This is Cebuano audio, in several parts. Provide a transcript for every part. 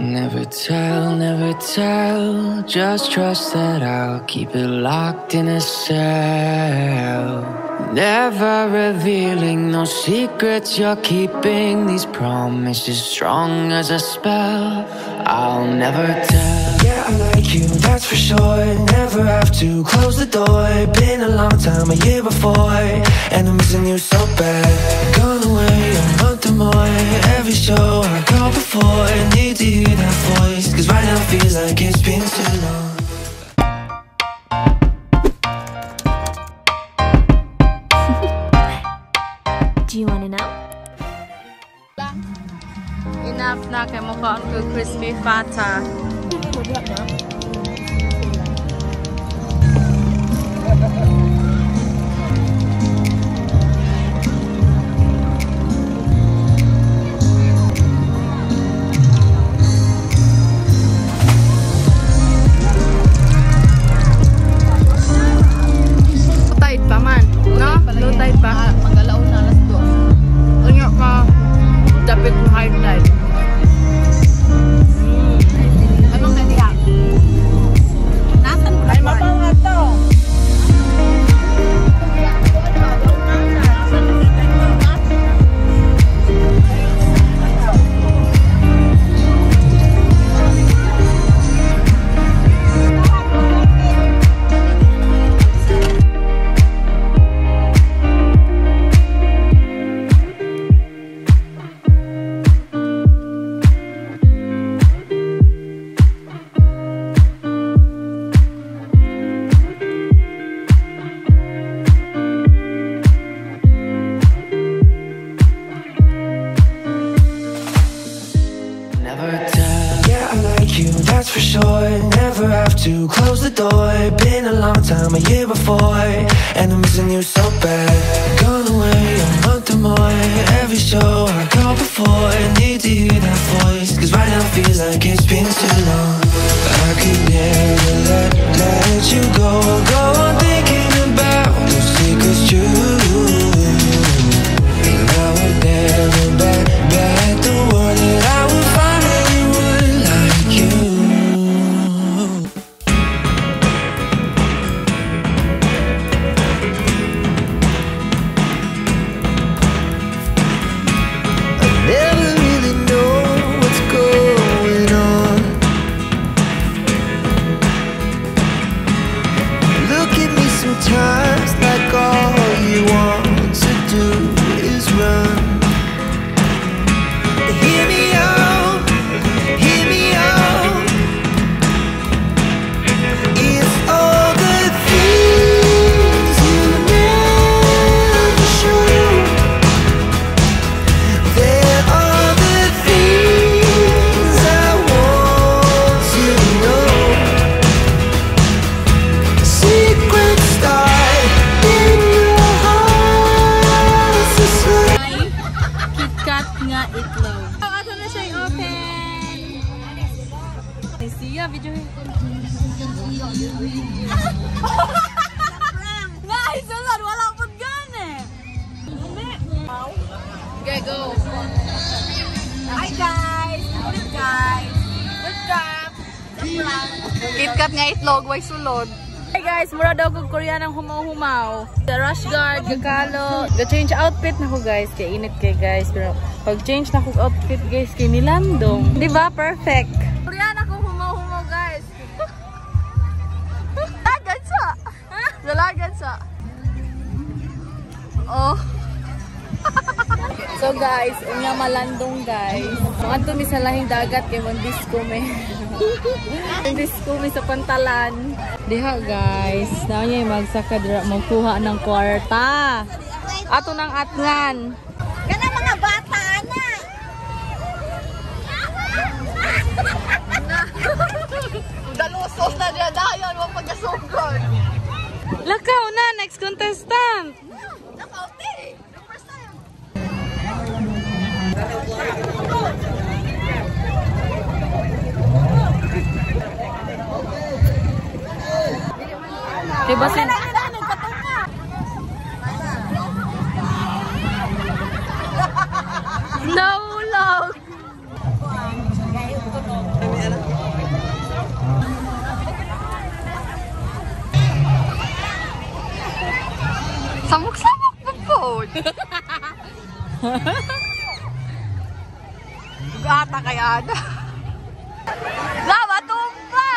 Never tell, never tell. Just trust that I'll keep it locked in a cell. Never revealing no secrets you're keeping. These promises strong as a spell. I'll never tell. Yeah, I like you, that's for sure. Never have to close the door. Been a long time, a year before, and I'm missing you so bad. Gone away a month or more. Every show I go before, need to hear that voice, 'cause right now feels like it's been too long. Do you wanna know? Enough na kay mukhaan ko crispy fata. Low tide pa man, no? Low tide pa. Magalaw na alas 2. Ano ka? Dapat high tide. Anong nadiha? Nasaan Ay, mabaw to. That's for sure. Never have to close the door. Been a long time, a year before, and I'm missing you so bad. Gone away a month or more. Every show I go before, need to hear that voice, 'cause right now feels like it's been too long. I could never let you go. Go on thinking about those secrets true. And I would never bet the world that I would find anyone like you. Never really know what's going on. Look at me sometimes like all you want to do is run. Hear me out, hear me out. It's all the things you never show. There are the things I want to know. Secrets start in your heart so slow. KitKat nga itlog. Ato na siya i-open. Siya, video. Nice! Wala, wala po gani. Okay, go. Hi guys! Ulit guys! What's up? KitKat nga itlog, way sulod. Hi guys, mura daw kog Koreanang humaw-humaw. The rush guard, gakalo. Ga change outfit na ko guys, kay init kay guys. Pero pag change na ko outfit guys kay nilandong. Di ba? Perfect. Koreana ko humaw-humaw guys. Dalagan sa! Dalagan sa! Oh! So guys, unya malandong guys. Mga mi sa lahing dagat kay mon disco me. Disco mi sa pantalan. Diha guys, naa niya magsaka dira magkuha ng kwarta. Ato nang atngan. Kana mga bata na! Dalusos na dyan dayon, wag pagkasugod. Lakaw na next contestant. Nakaute! First time! Diba sin Nahulog! Gata kaya na. Lama tumba!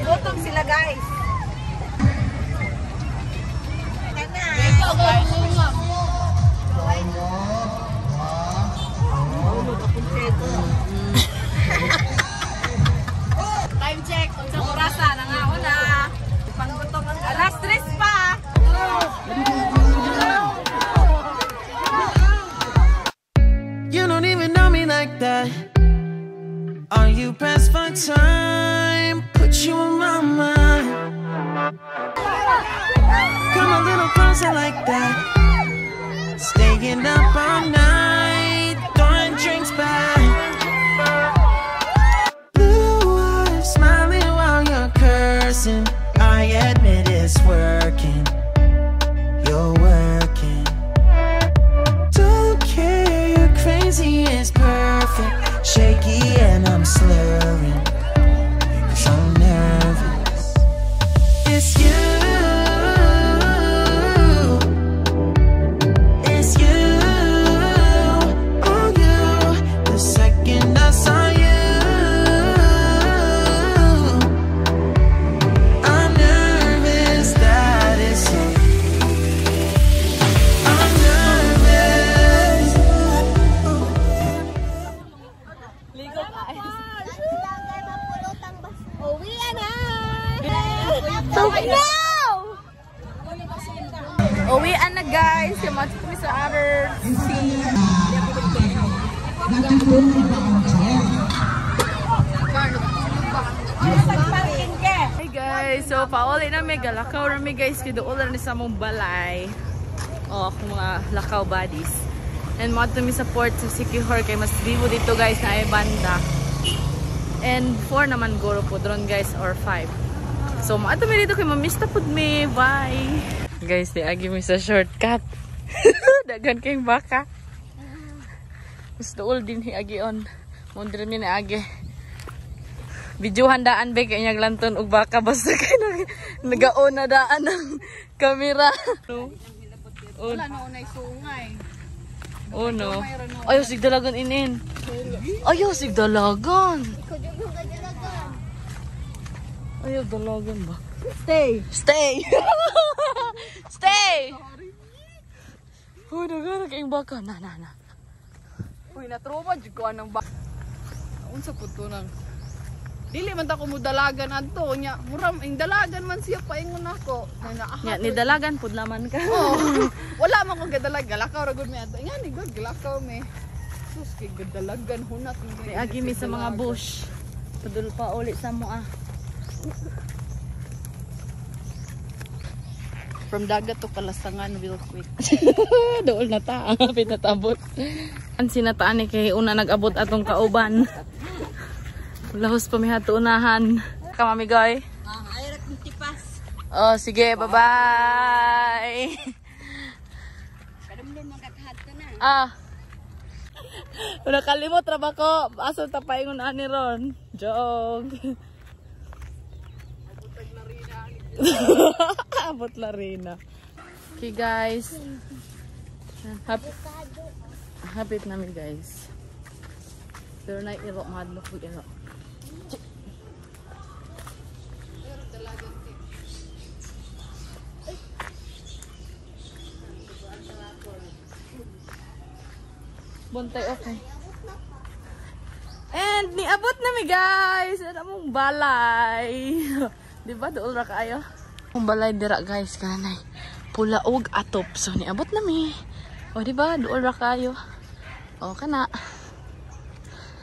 Gutom sila, guys. Time check. Unsang orasa nangaon na. Panggutom ang alas 3 pa. You don't even know me like that. Are you pressed for time? Put you on my mind. Come a little closer like that. Staying up all night, throwing drinks back. Blue eyes, smiling while you're cursing. I admit it's working. You're working. Don't care, you're crazy, it's perfect. Shaky and I'm slurring, 'cause I'm nervous. It's you. It's you. Oh, you. The second I saw you, I'm nervous that it's so. I'm nervous. Uwian na, guys. Yung mga kami sa other scene. Hi guys, so pauli na may galakaw na may guys, kaya doon na sa mong balay. Oh, akong mga lakaw buddies. And mga tumi sa port sa Siquijor kay mas bibo dito guys na ay banda. And 4 naman guro po drone guys or 5. So mga tumi dito kay mamista pud mi. Bye. Guys, di agi mi sa shortcut. Daghan kayong baka. Mas dool din hi agi on. Mundre mi na agi. Videohan daan be kay inyag lanton og baka basta kay nagaon na daan ang kamera. No. Wala na unay sungay. Oh no. Ayaw sig dalagan inin. Ayaw sig dalagan. Ayaw dalagan ba? Stay. Stay. Stay. Uy, daghan kayong baka. Na na na. Uy, na-trauma jud ko anang ba. Unsa pud to nang dili man ta ko mudalagan adto nya. Mura ing dalagan man siya paingon nako. Na naa. Nya ni dalagan pud laman ka. Oh, wala man ko gadalag, galakaw ra gud mi adto. Nga ni gud galakaw mi. Sus kay gadalagan hunat Ni agi mi sa mga bush. Padul pa uli sa mo ah. From dagat to Kalasangan real quick. Dool na ta, ang hapit na tabot. Ang sinataan ni kay una nag-abot atong kauban. Lahos pa mi hato unahan. Ka mami goy. Ay, rat tipas. Oh, sige, bye-bye. Kadumdum ang katahat na. Ah. Wala kalimot ra ba ko? Aso ta paingon ani ron. Joke. Abot larina. Okay guys. Hapit namin guys. Pero na iro madlok ug iro. Buntay, okay. And niabot na mi guys. Ano mong balay. Di ba dool ra kaayo? Ang balay dira guys kanay. Pula og atop. So niabot na mi. O di ba dool ra kaayo. O kana.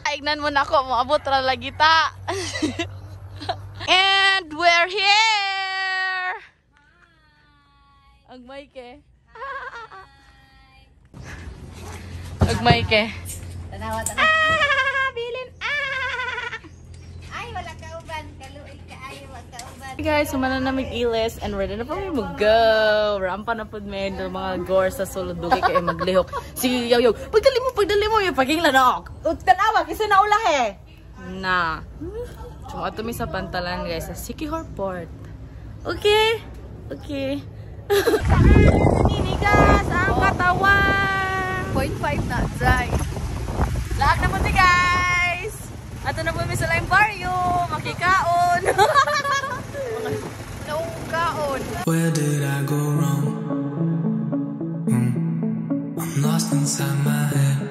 Aignan mo na ako, moabot ra lagi ta. And we're here. Ang mic eh. Agmay ke. Tanawa, tanawa. Ah, bilin. Ah! Ay, wala kauban. Kaluoy kaayo, wala kauban. Hey guys, sumana na mig-ilis and ready na po mi mag-go. Rampa na po may mga gore sa sulod dugay kay maglihok. Sige, yaw yaw. Pagdali mo, yung paging lanok. Tanawa, kisa na ulah eh. Na. So, mi sa Pantalan guys, sa Siquijor Port. Okay. Okay. Ninigas ang katawan. 0.5 na, dry. Lahat na po guys! Ato na po mi sa Lime Barrio! Makikaon! Naukaon. Where did I go wrong? I'm lost inside my head.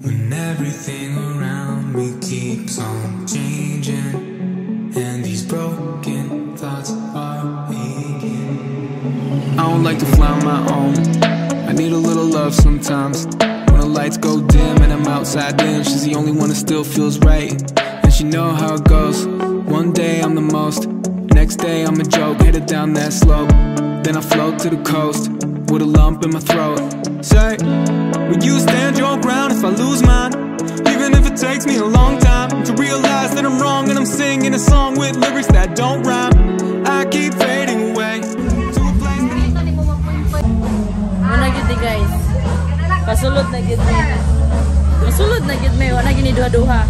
When everything around me keeps on changing, and these broken thoughts are aching. I don't like to fly on my own. I need a little love sometimes. When the lights go dim and I'm outside then she's the only one that still feels right. And she know how it goes. One day I'm the most, next day I'm a joke, headed down that slope. Then I float to the coast with a lump in my throat. Say, will you stand your ground if I lose mine? Even if it takes me a long time to realize that I'm wrong, and I'm singing a song with lyrics that don't rhyme. I keep fading away to a place that Muna gid guys. Pasulod na gid mi. Pasulod na gid mi, wala gini duha-duha.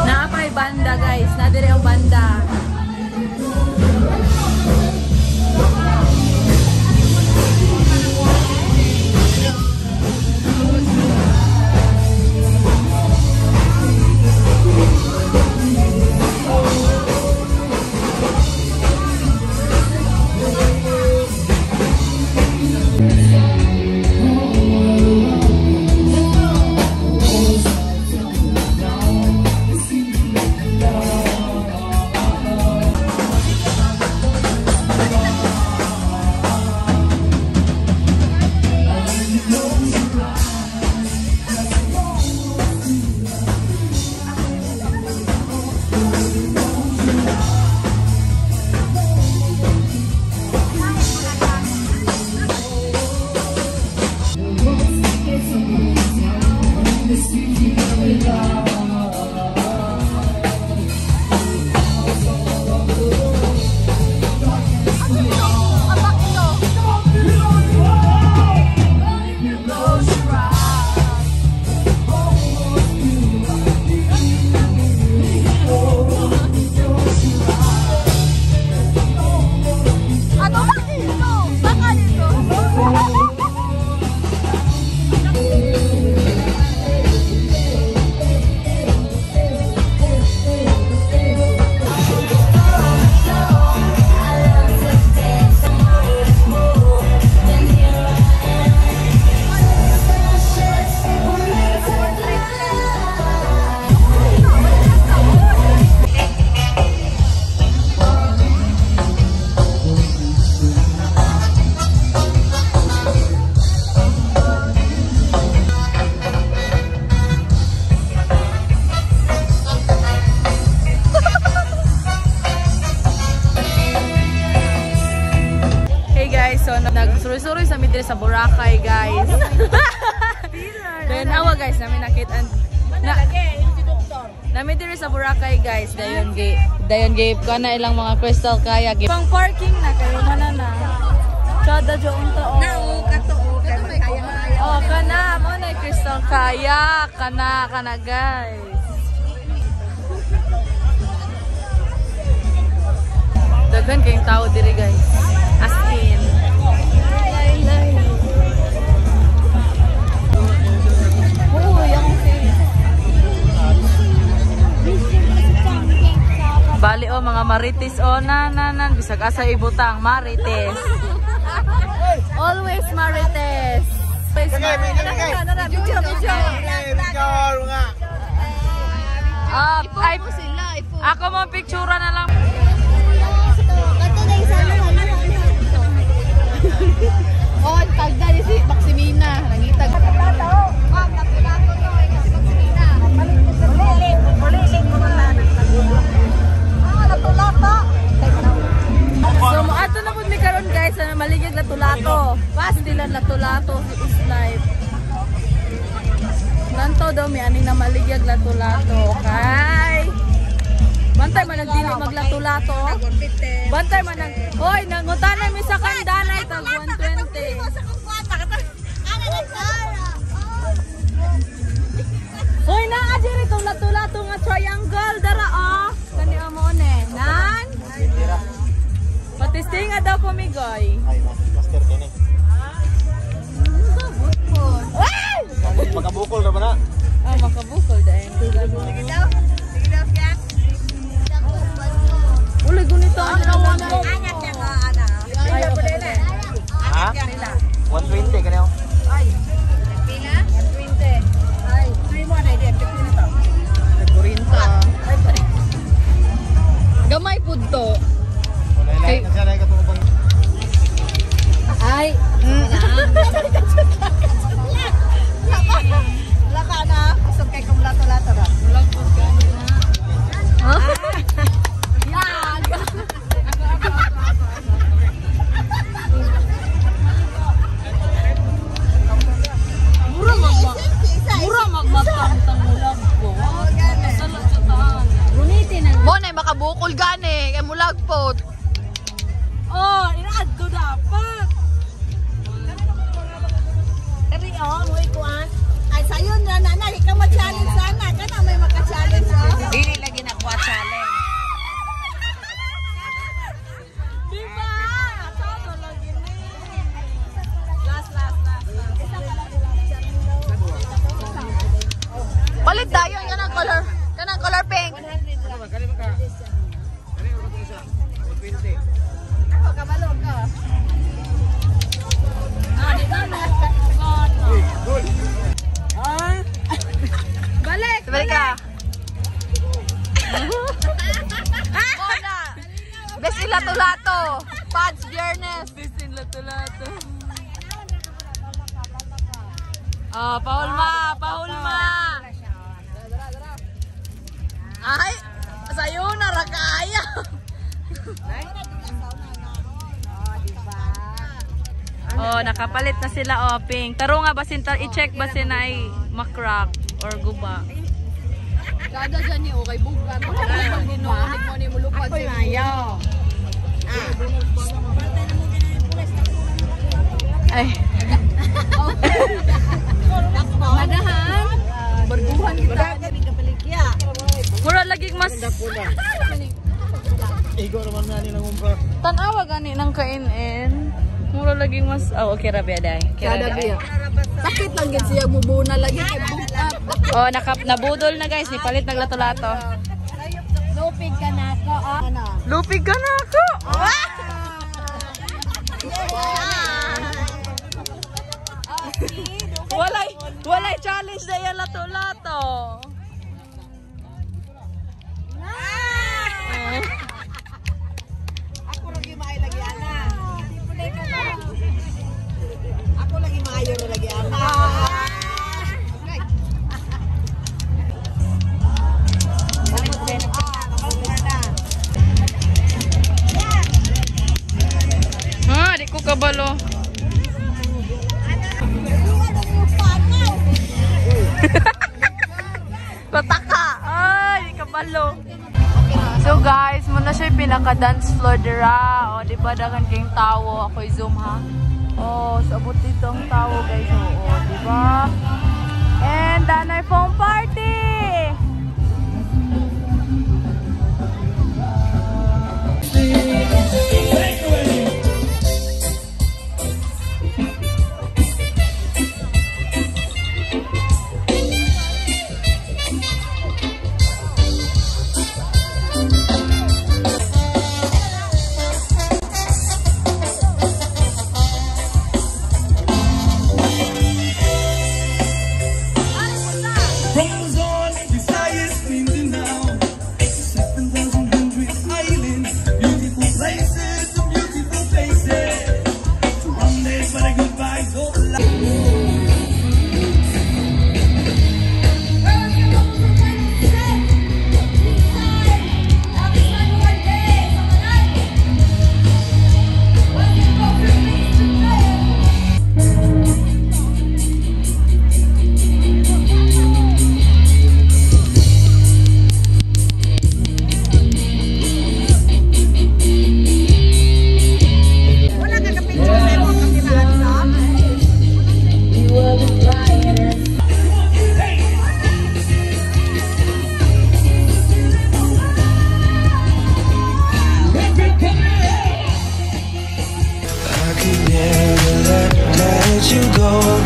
Naa pay banda guys, na dire ang banda. Magsuroy sa mi diri sa Boracay, guys. Then awa guys, nami nakita na nami diri sa Boracay, guys. Dayon gi kana ilang mga crystal kayak. Pang parking na kayo mana na. Chada jo unta oh. Nao katuo kay magkaya. Oh, kana mo na crystal kayak kana kana guys. Daghan kayong tao diri guys. As in. Uy, akong face. Bali oh mga marites oh na na na bisag asa ibutang marites. Always marites. Always marites. Ay, ako mo picture na lang. Oh, tagda ni si Maximina, nangitag. So moadto na pud mi karon guys, sa maligid lato-lato. Pastilan lato-lato is life. Nanto daw mi ani na maligyag lato-lato. Okay. Bantay man ang dili maglato-lato. Bantay man ang hoy, nangutana mi sa kandanay tag 120. Hoy, naa diri tong lato-lato nga triangle dara oh. Kani amo ne. Nan? Patisting nga daw pumigoy. Ay, master kini. Makabukol ra ba na? Ah, makabukol dahil. Sige daw. Sige daw siya. Uy, gunito ang Anak niya nga ana. Ay, okay. Ha? 120 kanyo. Ay. Pila? 120. Ay, 3 mo na din, 50 na to. 40. Gamay pud to. Kay Ay. Wala ka na. Kusog kay kung lato-lato ra. Yag. Mura magmatang mulag ko. Kasalat sa taan. Mo na makabukol gani kay mulag pod. Oh, inaad ko dapat. Kari oh, moy kuan. Ay sayon ra na na ikaw ma-challenge sana. Kana may maka-challenge oh. Dili lagi na kuha challenge. Diba? Sado lagi ni. Last, last, last. Palit dayon kanang color, kanang color pink. Ako kabalo ka. Balik! Balik ka. Mona. Best in lato-lato. Pads Biyernes. Best in lato-lato. Ah, pahulma, pahulma. Ay, sayo na ra kaya. Oh, nakapalit na sila oh, pink. Taro nga basin i-check basin ay makrak or guba. Kada dyan ni okay bugat. Ginuunig mo ni mulupad sa Ayaw. Ay. Madahan. Barguhan kita. Mura lagi mas Igo naman na nilang umbra. Tan-awa gani ng kainin. Mura lagi mas oh, okay ra biya day. Okay ra Kada day. biya. Sakit lang gid siya mubuna lagi kay bugat. Oh, nabudol na guys, ni palit naglato-lato. Lupig ka na ako oh. Ano? Lupig ka na ako. Walay challenge na yan lato-lato. Ako lagi maayo lagi ana. Ako lagi maayo lagi ana. Ha, di ko kabalo. Palo. So guys, muna siya yung pinaka dance floor dira. O, di ba daghan kayong tawo? Ako zoom ha. Oh, so abot dito ang tawo guys. Oo, di ba? And danay foam party. From Luzon, Visayas, Mindanao, 7,100 islands, beautiful places, and beautiful faces. Surrounded by the good vibes of life. Wala ka ka-picture sa imong kapiraan sa? I could never let you go.